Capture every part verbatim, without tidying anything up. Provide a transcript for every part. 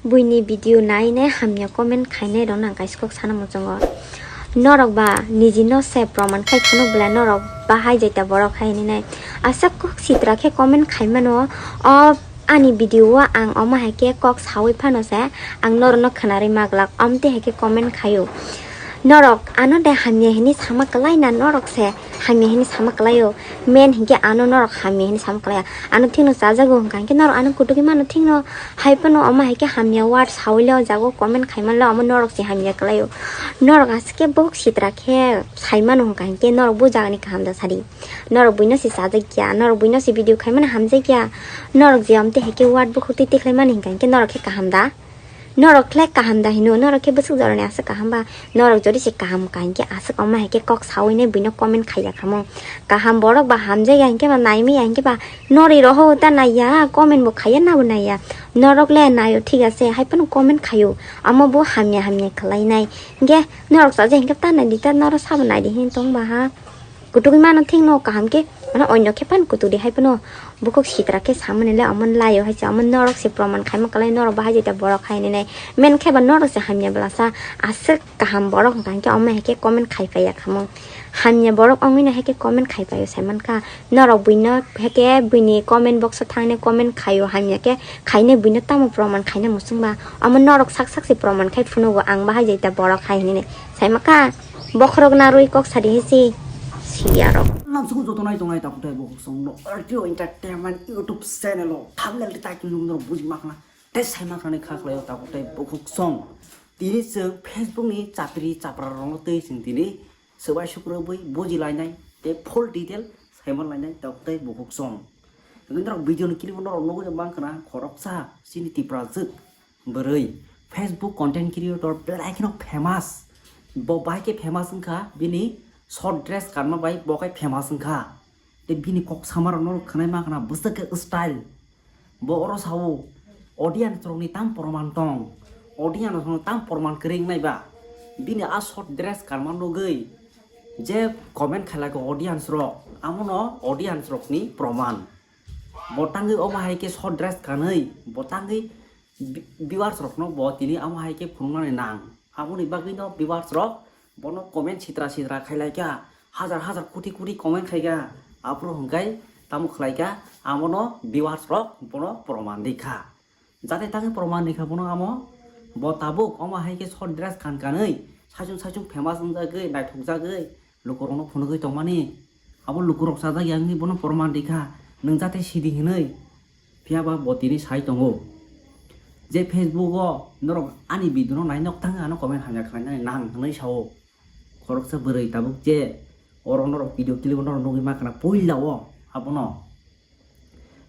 Buini video nainai hamya comment khainai rok nang kaisa kok sana muchungo. Norok ba niji no se proman khai phunuk bwla norok bahai jaita borok hai hinwi nai. Aswk kok sitra khe comment khai mano. O ani video o ang omo hai khe kok sawi phano se ang norok no khwnarwi maglak. Omte hai khe comment khaio. Norok ano de hamya hinwi sama kwlai na norok se hamya hinwi sama kwlaio. Men hinkhe ano norok hamya hinwi sama kwlaiya. Ano thikno chajago hwnkha hinkhe norok ano kutukwi mano thikno. Hai phano omo hai khe hamya word sawi le o jaga o comment khai man le omo norok se hamya kwlai o. Norok aswk khe bohok sitra khe sai mano hwnkha hinkhe norok bo jagani kaham da sadi. Norok buino se chajak ya, norok buino se video khai mano hamjak ya. Norok je omte hai khe word bukhuk twi tikhlai mani hwnkha hinkhe norok khe kaham da. Norok khlai kaham da hino, norok khe bwswk jorani aswk kaham ba. Norok jodi se kaham ka hinkhe aswk omo hai khe kok sawi nai buino comment khai ya khamung. Kaham borok ba hamjak ya hinkhe ba naimaya hinkhe ba norwi rohor ta naiya, comment bo khaiya nabo naiya. Norok le naio thik ase, hai phano comment khaio. Amo bo hamya hamya khlai nai. Hinkhe norok chaja hinkhe ta nai di ta norok sabo nai di hin tong ba ha. Kutukwi mano thik no kaham khe, mane onyo khe phano kutuk di hai phano. Bukhuk sitra khe samani le omo laio hai se omo norok se proman khaima kwlai norok bahai jeta borok hai hinwi nai. Men khe ba norok se hamya bwlasa aswk kaham borok hwnkha hinkhe omo hai khe comment khai phaiya khamung. Hamya borok wngwi no hai khe comment khai phaio sai mankha. Norok buino heke buini comment box o thangni comment khaio hamya khe khainai buino tamo proman khaina muchungba omo norok sak sak se proman khai phunugo ang bahai jaita borok hai hinwi sai maka bokhorok narwi kok sadi hinsi siya rok. Lamsugo joto nai tongnai takhuk tai bokhok song no R T O Entertainment YouTube channel o thumbnail tai twi nung norok buji makna tei sai makna ni kha khlai o takhuk tai bokhok song tini chwng Facebook ni chapri chapra rok no tei chwng tini swbai sukrubwi buji lainai tei full detail saiman lainai tok tei bukhuk song. Hwnkhe norok video ni clip o norok nugwi mankha na khoroksa chini Tiprajwk bwrwi Facebook content creator belai kheno famous. Bo bai khe famous wngkha bini short dress kanma bai bo khe famous wngkha. Tei bini kok sama rok norok khwnai mankha na bwswk khe style. Bo oro sao, audience rokni tam proman tong, audience rokno tam proman kwrwi wngnai ba. Bini a short dress kanma nugwi je comment khailai kho audience rok, amono audience rokni proman. Bo tangwi omo hai khe short dress kanwi, bo tangwi vi-, viewers rokno bo tini omo hai khe phunuknani nang. Aboni bagwino viewers rok bono comment sitra sitra khailai kha, hajar hajar koti koti comment khai kha, aphuru hwnkhe tamo khlai kha, amono viewers rok bono proman rikha. Jate tangwi proman rikha bono amo, bo tabuk omo hai khe short dress kan kanwi saichung saichung famous wngjagwi naithokjagwi lukurokno phunugwi tongmani, abo lukurok chajak ya wngwi bono proman rikha, nwng jate sidi hinwi. Phiya ba bo tini sai tongo je Facebook o norok ani video no nai nok tang ano comment hamya khlainani nang hinwi sao. Khoroksa bwrwi tabuk je oro norok video clip o norok nugwi mankha na puila o abono.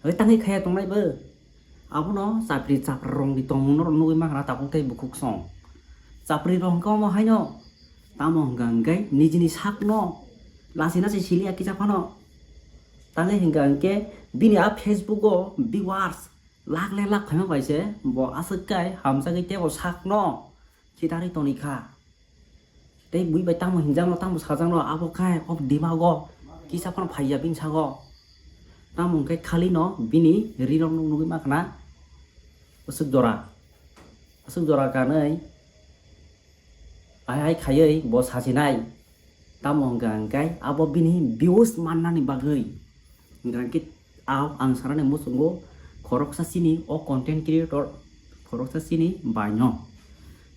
Hwnkhe tangwi khaya tongnai bo abono chapri chapra rong ni tongmung norok nugwi mankha na tabuk tei bukhuk song. Chapri rong khe omo haino tamo hwnkha hwnkhe nijini sakno lachina se siliya kisa phano. Tangwi hwnkha hwnkhe bini a Facebook o viewers lakh le lakh phaima bai se bo aswk kai hamjagwi teibo sakno khitarwi tongwi kha. Tei bui bai tamo hinjakno tamo sajakno abo khe o dimago kisa phano phaiya bini sago. Tamo hwnkhe khalino bini rirokno nugwi mankha na aswk jora, aswk jora kanwi. Hai hai khaiwi bo sachinai. Tamo hwnkha hwnkhe abo bini views mannani bagwi. Hwnkha hwnkhe ang sanani muchungo khoroksa chini o content creator khoroksa chini baino.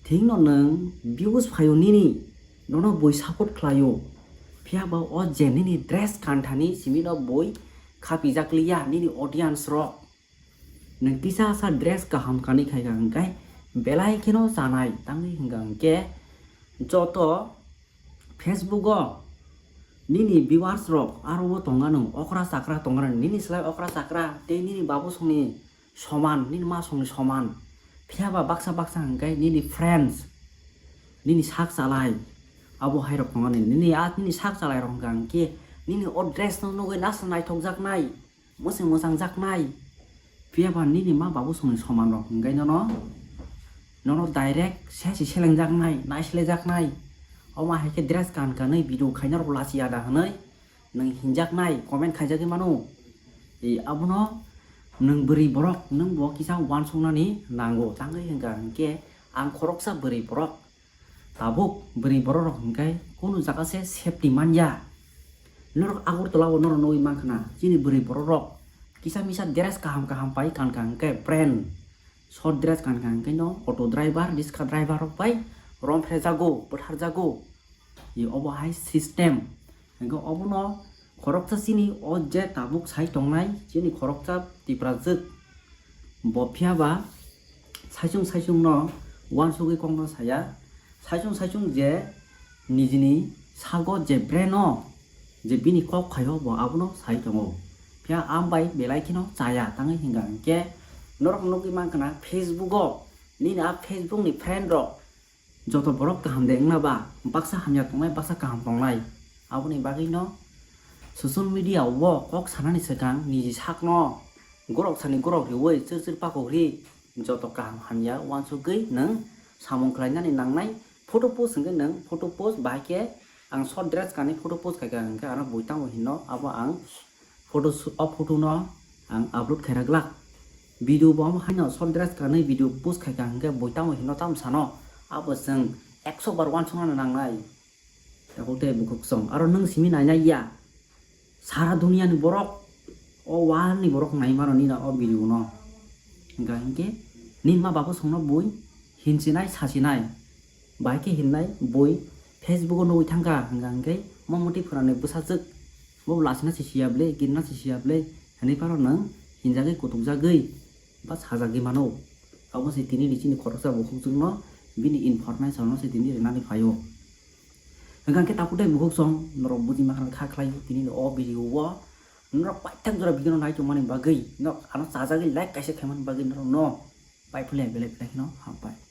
Thikno nwng views phaio nini, nono bui support khlaio. Phiya ba o je nini dress kanthani simi no bui khapijak liya nini audience rok. Nwng kisa sa dress kaham kanwi khaikha hwnkhe belai kheno chanai tangwi hwnkha hwnkhe joto Facebook o nini viewers rok aro o tongano okra chakra tongano nini slai okra chakra tei nini babu songni soman nini ma songni soman phiya ba baksa baksa hwnkhe nini friends nini sak chalai abo hai rok tongani nini a nini sak chalai rok hwnkha hwnkhe nini o dress no nugwi nasa naithok jaknai. Mwswng mwchangjaknai. Phiya ba nini ma babu songni soman rok hwnkhe nono, nono direct sesi selengjaknai, naisilaijaknai. Omo hai khe dress kan kanwi video khaina rok lachiya da hwnwi nwng hinjaknai, comment khaijagwi mano. E, abono Nwng bwrwi borok, nwng bo kisa uansuknani nango, tangwi hwnkha hwnkhe ang khoroksa bwrwi borok. Tabuk bwrwi borok rok hwnkhe kunu jaga se safety manya. Norok Agartala o norok nugwi mankha na, chini bwrwi borok rok kisa misa dress kaham kaham pai kankha hwnkhe brand. Short dress kankha hwnkhe no auto driver, riska driver rok bai romphrejago, bwtharjago. Ye obo hai system. Hwnkhe obono khoroksa chini o je tabuk sai tongnai, chini khoroksa Tiprajwk. Bo phiya ba saichung saichung no uansugwi kokno saya. Saichung saichung je nijini sago je brain o je bini kok phaio bo abono sai tongo. Phiya am bai belai kheno chaya tangwi hwnkha hwnkhe norok nugwi mankha na Facebook o nini a Facebook ni friend rok joto borok kaham de wngna ba baksa hamya tongnai baksa kaham tongnai. Aboni bagwi no social media o kok sanani swkang niji sakno gorok sani gorok riwi chir chir pakok ri joto kaham hamya uansugwi nwng samung khlainani nangnai. Photo post hwnkhe nwng photo post bahai khe ang short dress kanwi photo post khaikha hwnkhe ano bui tamo hinno abo ang photo sho-, o photo no ang upload khaira glak. Video bo omo haino short dress kanwi video post khaikha hwnkhe bui tamo hinno tamo sano abo chwng ekso bar uansukna nangnai. Tabuk tei bukhuk song aro nwng simi nainai ya. Sara duniya ni borok, o world ni borok nai mano nini o video no. Hwnkha hwnkhe nini ma babo songno bui hinsinai sasinai. Bahai khe hinnai bui Facebook o nugwi thangkha hwnkha hwnkhe Mamoti phwrani bwsajwk bo lasina si siya ble, girna si siya ble hinwi phano nwng hinjagwi kutukjagwi ba sajagwi mano. Abo se tini ni chini khoroksa bukhukjwkno bini information no se tini rinani phaio. Hwnkha khe takhuk tei bukhuk song norok buji mankha kha khlai tini o video o norok paithak jora video no nai tongmani bagwi nok ano chajagwi like kaisa khaimani bagwi norok no pai phulya belai belai kheno hambai.